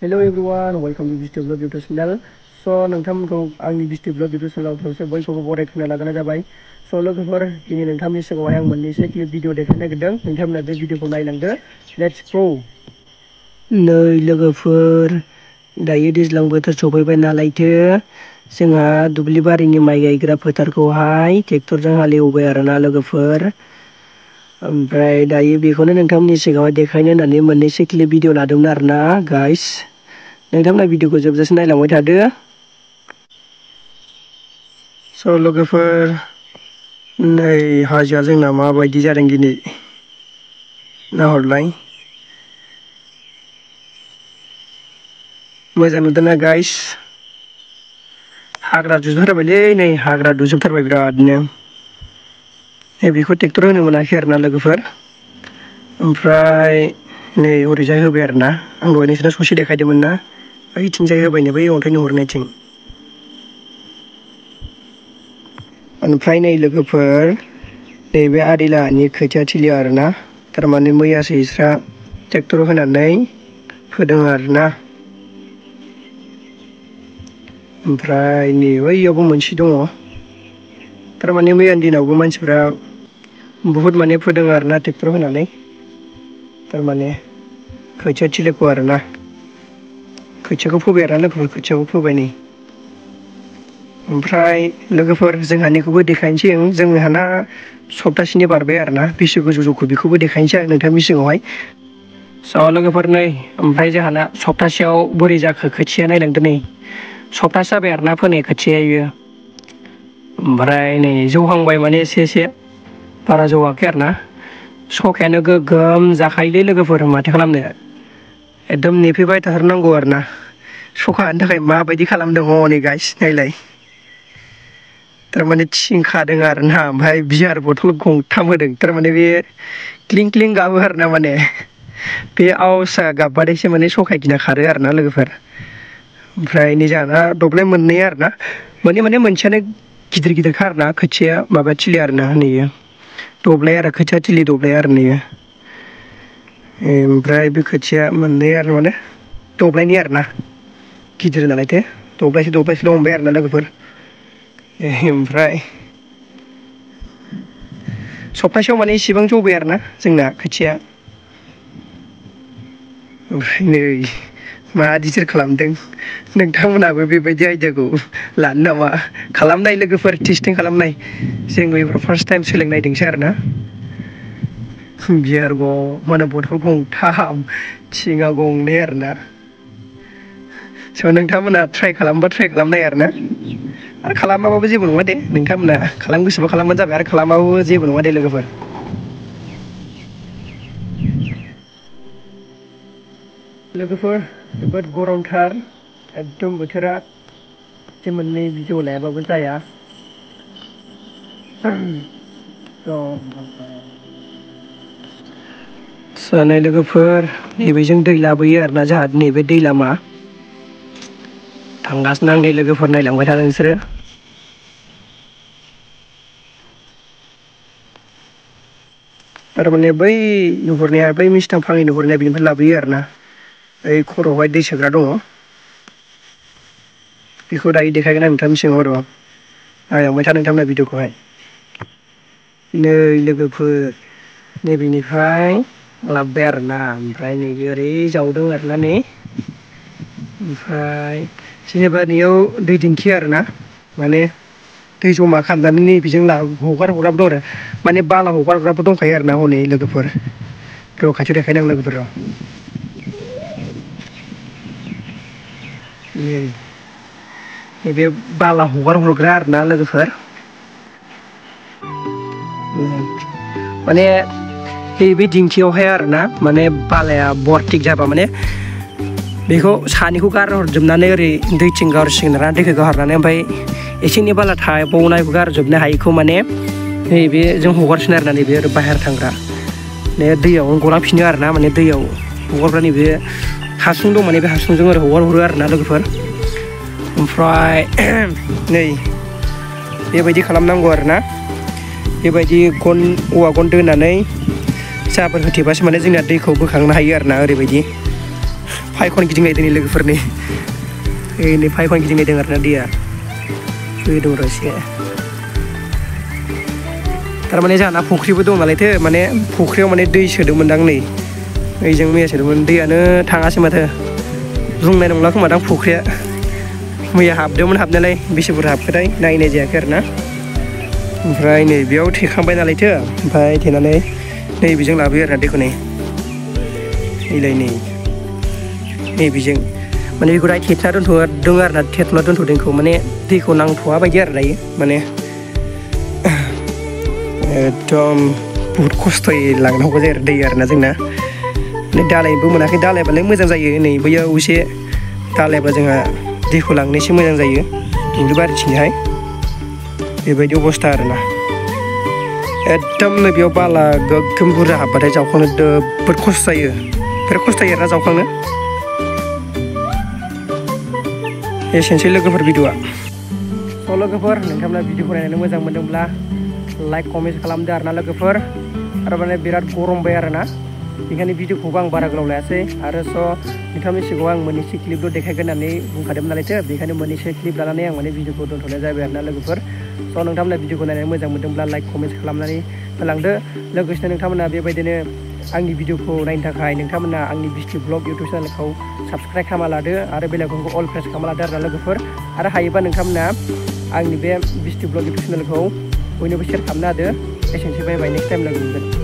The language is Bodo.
Hello everyone, welcome to District Vlog YouTube channel. So नोंथांमोनखौ आंनि District Vlog YouTube channel आव बयखौबो बरायनो लागायनाय जाबाय. So लोगोफोर दिनै नोंथांनि सिगाङावहाय आं मोननैसो क्लिप भिडिअ देखायनो नागिरदों. नोंथांमोना बे भिडिअखौ नायलांदो. Let's go. नै लोगोफोर दायो दैज्लां बोथोर सफैबाय नालायथो जोंहा दुब्लिबारिनि माइ गायग्रा फोथारखौहाय ट्रेक्टरजों हालेवबाय आरोना लोगोफोर. ओमफ्राय दायो बेखौनो नोंथांमोननि सिगाङाव देखायनो होननानै मोननैसो क्लिप भिडिअ लादोंमोन आरोना गाइस. नोंथांमोना भिडिअखौ जोबजासिम नायलांबाय थादो. स' लोगोफोर नै हाजोआ जोंना माबायदि जादों दिनै नाहरलाय. मोजां नुदोंना गाइस? हाग्रा दुजोबथारबायलै नै हाग्रा दुजोबथारबाय बिरादनो. बेखौ ट्रेक्टर होनो मोनाखै आरोना लोगोफोर. ओमफ्राय नै ओरैजाय होबाय आरोना आं दहाय नोंसोरनो ससे देखायदोंमोन ना ओइथिंजाय होबायनो बै अन्थाइ नुहुरनायथिं. ओमफ्राय नै लोगोफोर नैबे आदैलाहानि खोथिया थिलि आरोना थारमाने मैयासो इसरा ट्रेक्टर होनानै फोदों आरोना. ओमफ्राय नै बैयावबो मोनसे दङ. थारमाने मैयानि दिनावबो मानसिफ्रा बुहुद माने फोदों आरोना ट्रेक्टर होनानै थारमाने खोथिया थिलिखौ आरोना. खोथियाखौ फोबाय आरोना लोगोफोर खोथियाखौ फोबाय नै. ओमफ्राय लोगोफोर जोंहानिखौबो देखायनोसै आं. जोंहाना सप्तासेनि बारबाय आरोना बेसे गोजौ जौखो बेखौबो देखायनोसै आं नोंथांनि सिगाङावहाय. स' लोगोफोर नै ओमफ्राय जोंहाना सप्तासेयाव बोरै जाखो खोथिया नायलांदो नै. सप्तासे जाबाय आरोना फोनाय खोथिया इयो. ओमफ्राय नै जौहांबाय माने एसे बारा जौवाखै आरोना. सखायानो गोगोम जाखायोलै लोगोफोर माथो खालामनो. एकदम नेफेबाय थाथारनांगौ आरोना. सखानि थाखाय माबायदि खालामदों हनै गाइस नायलाय. थारमाने थिं खादों आरोना ओमफ्राय बियार बथल गंथाम होदों. थारमाने बे क्लिं क्लिं गाबो आरोना माने बे आवजा गाबबाथायसो माने सखाया गिना खारो आरोना लोगोफोर. ओमफ्राय नै जोंहाना दब्लाय मोननै आरोना मोननै माने मोनसेयानो गिदिर गिदिरखा आरोना खोथिया माबा थिलि आरोना नैयो दब्लाय आरो खोथिया थिलि दब्लाय आरो नैयो. ओमफ्राय बे खोथिया मोननै आरो माने दब्लायनि आरोना गिदिर नालायथो दब्लायसेल' मोनबाय आरोना लोगोफोर. ओमफ्राय सप्तासेयाव माने इसेबां जौबाय आरोना जोंना खोथिया. ओमफ्राय नै मा डिजाइन खालामदों नोंथांमोनहाबो बेबायदि आइदियाखौ लानो नामा? खालामनाय लोगोफोर टेस्टिं खालामनाय. जोंबो एबार फार्स्ट टाइम सोलोंनायदोंसो आरोना. बियार माने बथल गंथाम थिङा गंनै आरोना. स' नोंथांमोना ट्राइ खालामबा ट्राइ खालामनाय आरोना. आरो खालामाबाबो जेबो नङा दे नोंथांमोना खालामनो गोसोबा खालामबानो जाबाय आरो खालामाबाबो जेबो नङा दे लोगोफोर. लोगोफोर जोबोद गरमथार एकदम बोथोरा एसे मोननै भिडिअ लायाबाबो जाया. जानाय लोगोफोर नैबेजों दै लाबोयो आरोना जोंहा नैबे दै लामा थांगासिनो आं नै लोगोफोर नायलांबाय था नोंसोरो. थारमाने बै नुहुरनाया बै मिस्थां फाङि नुहुरनाया बेनिफ्राय लाबोयो आरोना. ओइ खर'आवहाय दै सोग्रा दङ बेखौ दायो देखायगोन आं नोंथांनि सिगाङाव र'. नायलांबाय था नोंथांमोना भिडिअखौहाय. नै लोगोफोर नैबेनिफ्राय लाबोबाय आरोना ओमफ्राय नैबे ओरै जावदों आरोना नै. ओमफ्राय जेनेबा नैयाव दै दिंखियो आरोना माने दै जमा खालामनानै नैबेजों हगार हरग्राबो दं आरो माने बाला हगार हरग्राबो दंखायो आरोना हनै लोगोफोर. र' खाथियाव देखायनो आं लोगोफोर र'. नैबे बाला हगार हरग्रा आरोना लोगोफोर. माने बे दिंखियावहाय आरोना माने बालाया बरथिक जाबा माने बेखौ सानिखौ गारहरजोबनानै ओरै दैथिं गारहरसिगोन आरोना दैखौ गारहरनानै ओमफ्राय एसे एनै बाला थाबावनायखौ गारजोबनो हायिखौ माने नैबे जों हगारसिनो आरोना नैबे ओरै बाहेर थांग्रा माने दैयाव गलांफिनो आरोना माने दैयाव हगारग्रा नैबे हासुं दं माने बे हासुंजों ओरै हगार हरो आरोना लोगोफोर. ओमफ्राय नै बेबायदि खालामनांगौ आरोना. बेबायदि औवा गन दोनानै जाबोर होथेबासो माने जोंना दैखौ बोखांनो हायो आरोना ओरैबायदि. फायखन गिदिंनायदों लोगोफोरनि नै फायखन गिदिंनायदों आरोना दैया फैदों र' एसे थारमाने जोंहाना फुख्रिबो दं नालायथो माने फुख्रियाव माने दै सोदोंमोनदां नै ओइजों मैया सोदोंमोन दैयानो थाङासै माथो बुंनाय नंला खोमादां फुख्रिया मैया हाबदोंमोन हाबनायालाय बेसे बुरजा हाबखोथाय नायनाय जायाखै आरोना ओमफ्राय नै बेयाव थेखांबाय नालायथो ओमफ्राय थेनानै नै बेजों लाबोयो आरोना दैखौ नैलाय नै बेजों माने बेखौ दायो थेथना दोनथ'दों आरोना थेथना दोनथ'दों बेखौ माने दैखौ नांथ'वा बायदि आरो दायो माने एकदम बुहुत खस्थ'यै लांनांगौ जायो आरो दै आरोना जोंना माने दालायबो मोनाखै दालायबालाय मोजां जायो नै बैयाव एसे दालायबा जोंहा दैखौ लांनो एसे मोजां जायो दुब्लि बारिथिंहाय बेबायदि अबस्था आरोना एकदम नै बेयाव बाला गोगोम बुरजा हाबबाथाय जावखांनो जोबोद खस्थ' जायो बिराद खस्थ' जायो आरोना जावखांनो एसेनोसै लोगोफोर भिडिअ'आ स' लोगोफोर नोंथांमोना भिडिअखौ नायनानै मोजां मोनदोंब्ला लाइक कमेन्ट खालामदो आरोना लोगोफोर आरो माने बिराद गरमबाय आरोना बेखायनो भिडिअखौबो आं बारा गोलाव लायासै आरो स' नोंथांनि सिगाङाव आं मोननैसो क्लिपल' देखायगोन होननानै बुंखादोंमोन नालायथो बेखायनो मोननैसो क्लिप लानानै आं माने भिडिअखौ दोनथ'नाय जाबाय आरोना लोगोफोर स' नोंथांमोना भिडिअखौ नायनानै मोजां मोनदोंब्ला लाइक कमेन्ट खालामनानै होलांदो लोगोसेनो नोंथांमोना बेबायदिनो आंनि भिडिअखौ नायनो थाखाय नोंथांमोना आंनि बिस्टि ब्लग इउटुब चेनेलखौ साबस्क्राइब खालामना लादो आरो बेलाइकनखौ अल प्रेस खालामना लादो आरोना लोगोफोर आरो हायोबा नोंथांमोना आंनि बे बिस्टि ब्लग इउटुब चेनेलखौ बयनोबो शेयार खालामना होदो एसेनोसै बाय बाय नेक्स्ट टाइम लोगो मोनगोन